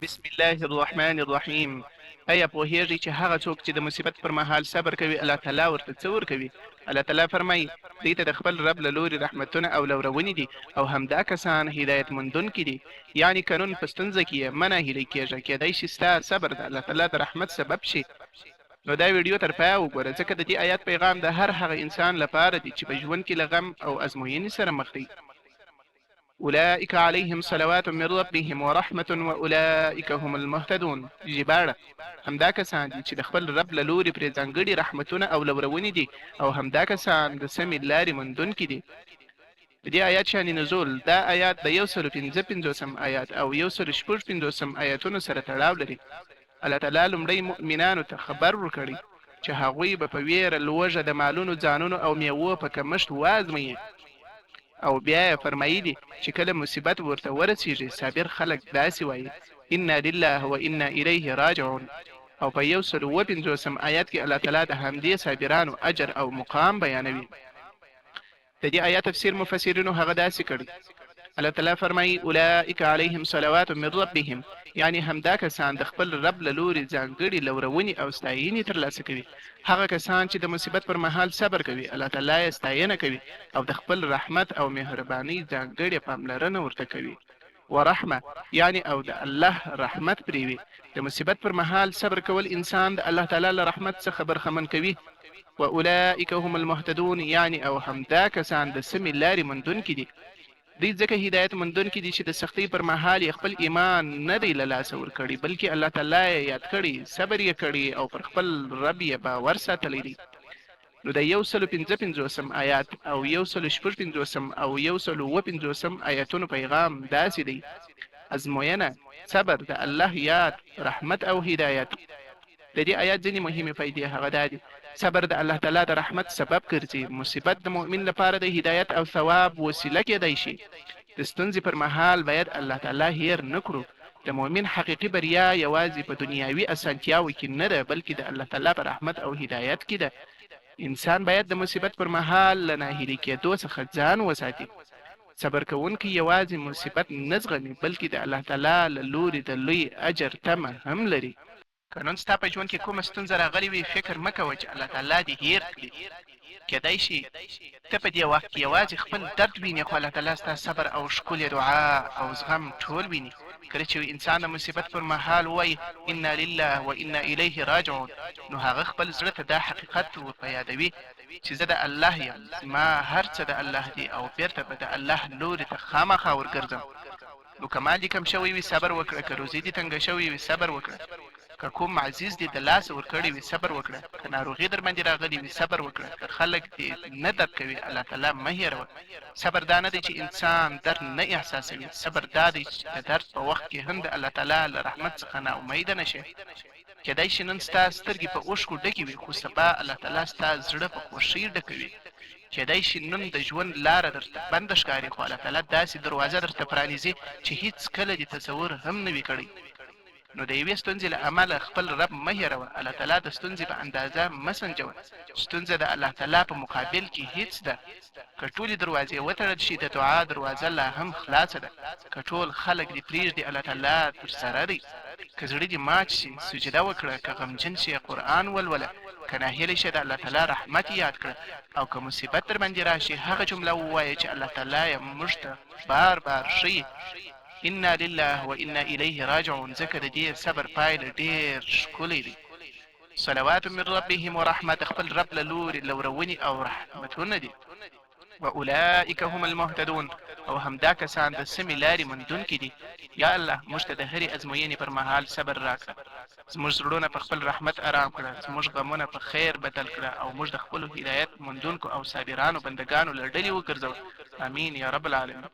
بسم الله الرحمن الرحیم. ایا پوهیږئ چې هغه څوک چې د مصیبت پر مهال صبر کوي، الله تعالی ورته څه ورکوي؟ الله تعالی فرمایي: دوی ته د خپل رب له لوري رحمتونه او لورونې دي او همدا کسان هدایت موندونکي دي. یعنې که نن په ستونزه کې یې، مه ناهیلی کېږه، کېدای شي ستا صبر د الله تعالی د رحمت سبب شي. نو دا ویډیو تر پایه وګوره، ځکه د دې آیات پیغام د هر هغه انسان لپاره دی چې په ژوند کې له غم او ازموینې سره مخ دی. اولئک علیهم صلوات من ربهم ورحمة واولئک هم المهتدون. ژباړه، همدا کسان دي چې د خپل رب له لوري پرې ځانګړي رحمتونه او لورونې دي او همدا کسان د سمې لارې موندونکي دي. د دې آیات شان نزول، دا آیات د یو سلو پنځه پنځوسم آیات او یو سلو شپږ پنځوسم آیتونو سره تړاو لري. الله تعالی لومړی مؤمنانو ته خبر ورکړی چې هغوی به په وېره، لوږه، د مالونو، ځانونو او مېوو په کمښت وازمويي او بیا یې فرمایلي چې کله مصیبت ورته ورسیږي، صابر خلک داسې وایي، انا لله و انا الیه راجعون. او په یو سل اووه پنځوسم آیت کې الله تعالی د همدې صابرانو اجر او مقام بیانوي. د دې آیات تفسیر مفسرینو هغه داسې کړی، الله تعالی فرمایي: اولئک علیهم صلوات من ربهم، یعنی همدا کسان د خپل رب له لوري ځانګړي لورونې او ستاینې ترلاسه کوي. هغه کسان چې د مصیبت پر مهال صبر کوي، الله تعالی یې ستاینه کوي او د خپل رحمت او مهربانۍ ځانګړې پاملرنه ورته کوي. ورحمة، یعنی او د الله رحمت پرې وي. د مصیبت پر مهال صبر کول انسان د الله تعالی له رحمت څخه برخمن کوي. واولئک هم المهتدون، یعنی او همدا کسان د سمې لارې موندونکي دي. دوی ځکه هدایت موندونکي دي چې د سختۍ پر مهال یې خپل ایمان نه دی له لاسه ورکړی، بلکې الله تعالی یې یاد کړی، صبر یې کړی او پر خپل رب یې باور ساتلی دی. نو د یو سلو پنځه پنځوسم آیات او یو سلو شپږ پنځوسم او یو سلو اووه پنځوسم آیتونو پیغام داسې دی، ازموینه، صبر، د الله یاد، رحمت او هدایت. د دې آیات ځینې مهمې فایدې هغه دا دي، صبر د الله تعالی د رحمت سبب ګرځي، مصیبت د مؤمن لپاره د هدایت او ثواب وسیله کېدای شي، د ستونزې پر مهال باید الله تعالی هېر نه کړو، د مؤمن حقیقي بریا یوازې په دنیاوي اسانتیاوو کې نه ده، بلکې د الله تعالی په رحمت او هدایت کې ده. انسان باید د مصیبت پر مهال له ناهیلي کېدو څخه ځان وساتي. صبر کوونکی یوازې مصیبت نه زغمي، بلکې د الله تعالی له لوري د لوی اجر تمه هم لري. که نن ستا په ژوند کې کومه ستونزه راغلې وي، فکر مه کوه چې الله تعالی دې هېر کړي. کېدای شي ته په دې وخت کې یوازې خپل درد وینې، خو الله تعالی ستا صبر او ښکلې دعا او زغم ټول ویني. کله چې یو انسان د مصیبت پر مهال ووایي، انا لله و انا الیه راجعون، نو هغه خپل زړه ته دا حقیقت ور په یادوي چې زه د الله یم، زما هر څه د الله دي او بېرته به د الله لوري ته خامخا ورګرځم. نو که مال دې کم شوی وي صبر وکړه، که روزي دې تنګه شوې وي صبر وکړه، که کوم عزیز دې د لاسه ورکړی وي صبر وکړه، که ناروغي درباندې راغلې وي صبر وکړه، که خلک دې نه درک کوي الله تعالی مه هېروه. صبر دا نه دی چې انسان درد نه احساسوي، صبر دا دی چې د درد په وخت کې هم د الله تعالی له رحمت څخه نا امیده نه شې. کېدای شي نن ستا سترګې په اوښکو ډکې وي، خو سبا الله تعالی ستا زړه په خوښۍ ډکوي. کېدای شي نن د ژوند لاره درته بنده ښکاري، خو الله تعالی داسې دروازه درته پرانیزي چې هېڅکله دې تصور هم نه وي کړی. نو د یوې ستونزې له امله خپل رب مه هېروه، الله تعالی د ستونزې په اندازه مه سنجوه، ستونزه د الله تعالی په مقابل کې هېڅ ده. که ټولې دروازې وتړل شي، د دعا دروازه لا هم خلاصه ده. که ټول خلک دې پرېږدي، الله تعالی درسره دی. که زړه دې مات شي، سجده وکړه، که غمجن شې، قرآن ولوله، که ناهیلی شې، د الله تعالی رحمت یاد کړه او که مصیبت درباندې راشي، هغه جمله ووایه چې الله تعالی یې موږ ته بار بار ښيي، انا لله و انا الیه راجعون، ځکه د دې صبر پایله ډېر ښکلی دی. صلوات من ربهم ورحمة، د خپل رب له لوري لورونې او رحمتونه دي. واولئک هم المهتدون، او همدا کسان د سمې لارې موندونکي دي. یا الله، موږ ته د هرې ازموینې پر مهال صبر راکړه، زموږ زړونه په خپل رحمت ارام کړه، زموږ غمونه په خیر بدل کړه او موږ د خپلو هدایت موندونکو او صابرانو بندګانو له ډلې وګرځوه. امین یا رب العالمین.